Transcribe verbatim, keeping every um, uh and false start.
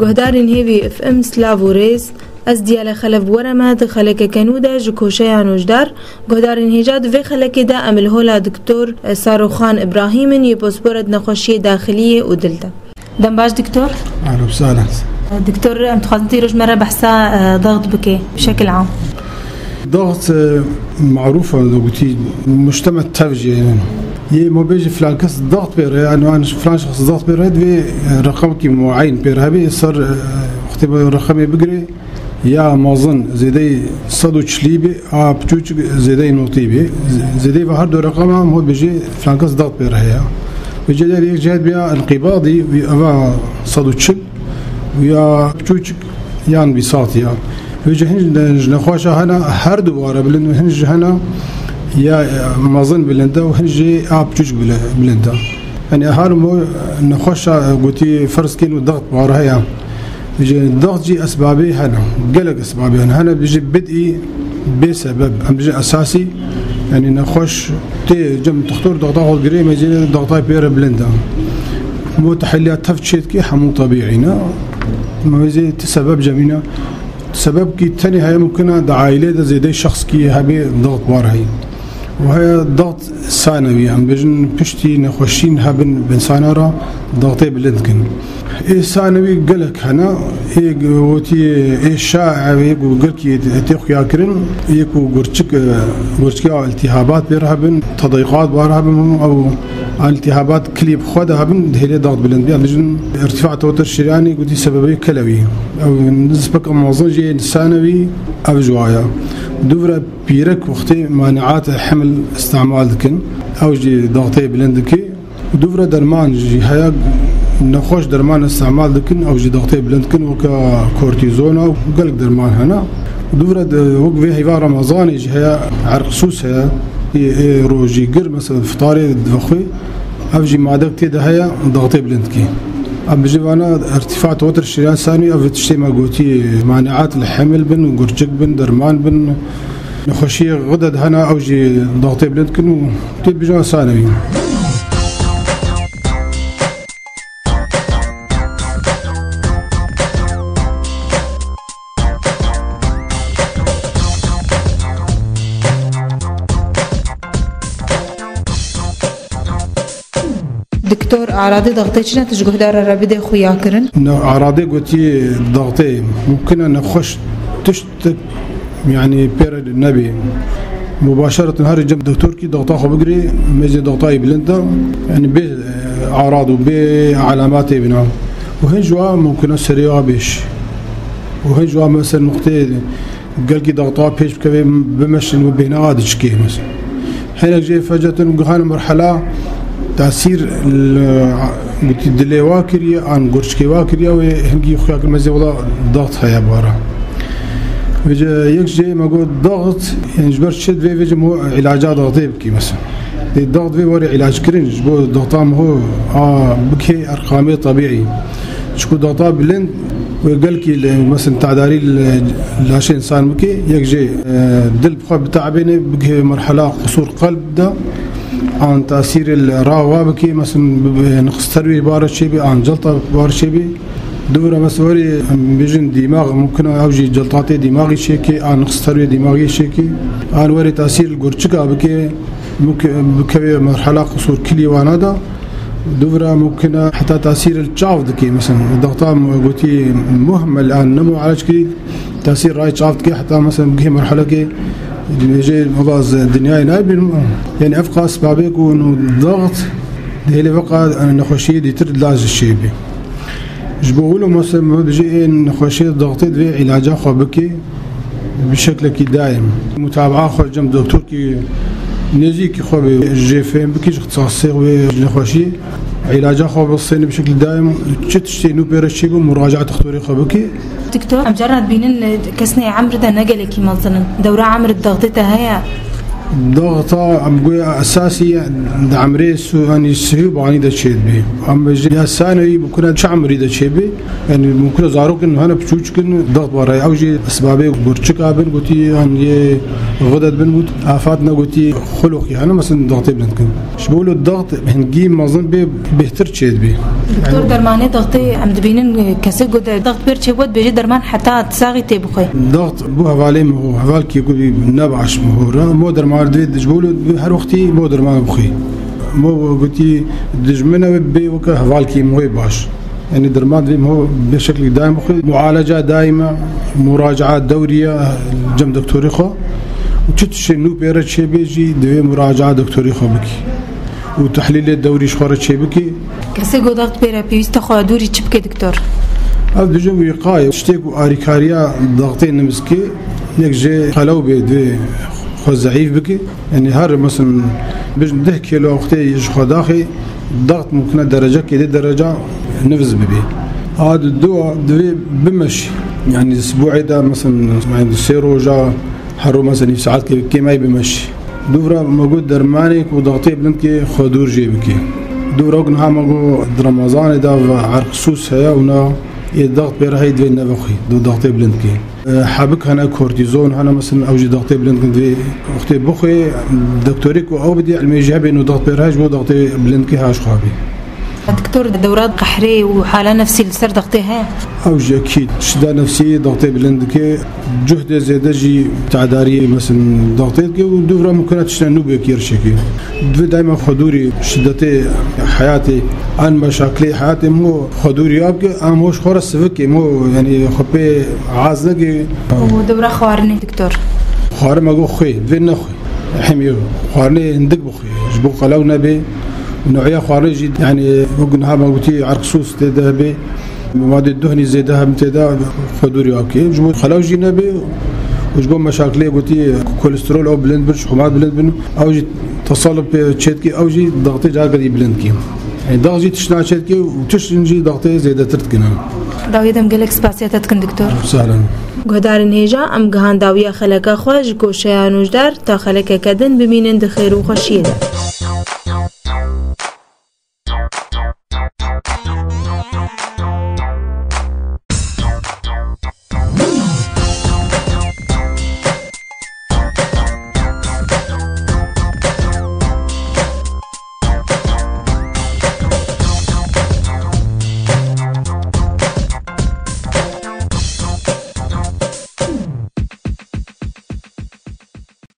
Guhdarên Hêvî F M, silav û rêz. Ez Diyale Xelef bi we re me di xelekeke nû de ji koşeya nojdar. Guhdarên hêja, di vê xelekê de em li hola Doktor Saroxan Îbrahîm in, yê pispor e di nexweşiyê daxiliyê û dil de. Dem baş Doktor. Ehlen we sehlen. Doktor, em dixwazin tu îro ji me re behsa, e, daxt bike, bi şekil am. Daxt, e, marûf e, gotî, mujtema tev jî ye. Yê me bêjî filan kes daxt pê re, yani, an filan şexs daxt pê re, divê, e, reqemekî muayyen pê re hebe, ser, e, wextê me reqemê bigire, ya mezin zêdeyî sed û çilî be, a piçûçik zêdeyî notî be. Z-, zêdeyî ve her du reqema me bêjî filan kes daxt pê re heye. Vê cê de yek cihê biya inqîbadî, wî eva sed û çil, ya piçûçik yan wîsat ya. Vêca hin ji nexweşa hene her du ware bilind, hin jî hene ya, e, mezin bilind e û hin jî a piçûçik bile-, bilind e. Yani her mo nexweşa, e, gotî ferz kên û daxt ware heye. Vêca daxt jî esbabê hene, gelek esbabê hene. Hene bijî bid'î bê sebeb, em bijî esasî, yani nexweş tê cem doktor daxta xwe girê, mecî daxta pê re bilind e. Mo tehliya tev çê dikê hemû tebîî ne. Mevzê ti sebeb cemîne. Sebebkî tenê heye mumkin e di aîlê de zêdeyî şexskî hebê daxt bar heye. Û heye daxt sanewî, em bêjin piştî nexweşîn hebin bi insana re daxtê bilind dikin. Ê sanewî gelek hene, ê wotî ê şae, ê ku gelkî tê xuya kirin, ê ku gurçik, e, gurçikiya iltîhabat pê re hebin, tedîqat bar hebin, ew iltîhabat kilî bi xwe de hebin, dihêlê daxt bilind bî. Em bijin irtîfa tewtir şiryanî gotî sebebê kelewî. Ew nispek mezin jî ê sanewî ev ji wa ye. Dûvre pîrek wextê maniat hemil îstemal dikin, ew jî daxtê bilind dike. Dûvre derman jî heye, nexweş derman îstemal dikin, ew jî daxtê bilind dikin, weke kortîzona û gelek derman hene. Dûvre de, wek vê heyva Remezanê jî heye, erqsûs heye, ê, ê rojîgir, mesela fitarê divexwe, ev jî madek tê de heye, daxtê bilind dike. Em bijî vana irtîfa tewtir şiryan sanî, ev tiştê me gotî, maniat li hemil bin, gurçik bin, derman bin. Nexweşiyê xide de hene, ew jî daxtê bilind dikin û tê bijan sanewî. Doktor, aradê daxtê çi ne, tu ji guhdara re bidê xuya kirin? Ne, aradê gotî daxtê, mumkin e nexweş tişt, yani pê re nebê. Mubaşeretin herî cem doktor kî daxta xwe bigirê, mecê daxtayê bilind de, yani bê, e, arad û bê alametê bina. Û hin ji wa mumkin e serê wa bêş. Û hin ji wa mesela nuqteyê Gelkî daxta pêş bikeve, bimeşin û bêhna a diçikê, mesela. Hinek jê fecetin û gihane merhela tesîr li, gotî dilê wa kiriye, an gurçikê wa kiriye, wê hingî xuya kir, mezê wela daxt heye bara. Vêce yek jê me got daxt, yani ji ber çi divê vêce mo ilaca daxtê bikî, mesela. Dê daxt vê were ilac kirin, ji bo daxta miho a bikê erqamê tebîî. Çiku daxta bilind wê gelkî li, mesela, tedarî li laşê însan bikê, yek jê, e, dil bi xwe biteebêne, bigihê merhela qusûr qelb de, an tesîrê li ra wa bikê, mesela, bi, bi niqs terwê bare çêbê, an celta bare çêbê. Dûvre, mesela, werê, em bêjin dîmax, mumkin e ew jî celta tê dîmaxî çêkê, an niqs terwê dîmaxî çêkê, an werê tesîr li gurçika bikê, mumkin bikevê merhela qusûr kilî wana de. Dûvre mumkin e heta tesîr li çav dikê. Mesela, daxta gotî muhmel an nemo ilac kirî, tesîr ray çav dikê, heta, mesela, bigihê merhelekê, dibêje, wela ez dinyayê nayê bînim. Yani ev qas babê ku nû daxt dihêlê veqa nexweşiyê dîtir dilaj çêbê. Ji bo wilo, mesela, me dibêje ê nexweşiyê daxtê divê ilaca xwe bikê. Bi şeklekî daîm. Mutabaa xwe cem doktorkî nêzîkî xwe bê, jê fêm bikî, ji ixtisasê wê ji nexweşî, îlaca xwe bistêne bi şeklî daîm, çi tiştê nû pê re çêbû, muracaet doktorê xwe bikî. Doktor, em carna dibînin, kesnê emr de ne gelekî mezin in. Dewra emr di daxtê te heye? Daxta, em goya esasî di emrê su-, yanî sihî û banî de çêdibê. Em ji ya sanewî bikune çi emrî de çêbê? Yani mumkin e zarok in hene piçûçik in, daxt bare. Ew jî esbabê gurçika bin, gotî, an yê Xidet bin bût, afat negotî xulokî hene, mesela daxtê bilind kin. Ji bo lo daxt hingî mezin bê, bêhtir çêdibî. Doktor, dermanê daxtê em dibînin, kesê ku de daxt pêr çêbû, dibêje derman heta saxî tê bixwe. Daxt bo hevalê min, hevalkî ku bî nebaş min hora, mo derman divê ji bo lo her wextî mo derman bixwe. Mo gotî dijmine wê bê weke hevalkî min wê baş. Yani derman divê ho bi şeklî daim bixwe. Mualeca daima, muracaat dewriya cem doktorî xwe. Û çi tiştê nû pê re çêbê jî divê muracaat doktorî xwe bikî. Û tehlîlê dewrî ji xwe re çêbikî. Kesê ku daxt pê re pêwîst e xwe dûrî çi bike doktor? Ez dijim wîqayê. Tiştê ku arîkariya daxtê nivîskê, yek jê qelew bê divê xwe zeîf bikî. Yani her mesela bijin deh kilo wextê ji xwe daxê daxt mumkine derecekê dê dereca niviz bibî. A di dua divê bimeşî. Yani sibûê de mesela, yani sê roja her roj mesela nîv saetkê kêmay bimeşî. Dûvra me got dermanê ku daxtê bilind kê xwe dûr jê bikê. Dûvra ku niha me got di Remezanê de ve erqsûs heye û na ê daxt pê re hey divê nevexwî, du daxtê bilind kê. Hebik hene, kortîzon hene, mesela ew jî daxtê bilind kin divê wextê bixwê. Doktorê ku ew bidî, ilmê jî hebê, nû daxt pê re ji bo daxtê bilind kê haş xwe bî. Doktor, dewra qehrê û hala nefsî li ser daxtê heye? Ew jî ekîd. Şida nefsî daxtê bilind dike. Cuhdê zêde jî tedariyê, mesela daxtê dike û dûvra mumkine tiştên nû bê kêrişekê. Divê daima xwedûrî şidetê heyatê, an meşakilê heyatê mo xwedûrî abke, em hoş xwe re sivikê mo, yani xwe pê az neke. Û dewra xwarinê doktor? Xwarin me got xwê, divê nexwê. Hemî xwarinê hindik bixwê. Ji bo qelew nebe, new'iya xwarinê jî, yani wek niha me gotî erqsûs tê de hebe. Madê duhnî zêde hem tê de xwedûrî abke. Ji bo qelew jî nebe û ji bo meşakilê gotî kolesterol ew bilind bin, şumat bilind bin. Ew jî tesalip çêdikî, ew jî daxtê careke dî bilind kî. Yani dax jî tişt naçêdikî û tiştin jî daxtê zêdetir dikine. Dawiyê dem gelek spasiya te dikin doktor. Sahlan. Guhdarên hêja, em gihan dawiya xeleka xwe ji goşeya nûjdar ta xelekeke din bimînin di xêr û xweşiyê de.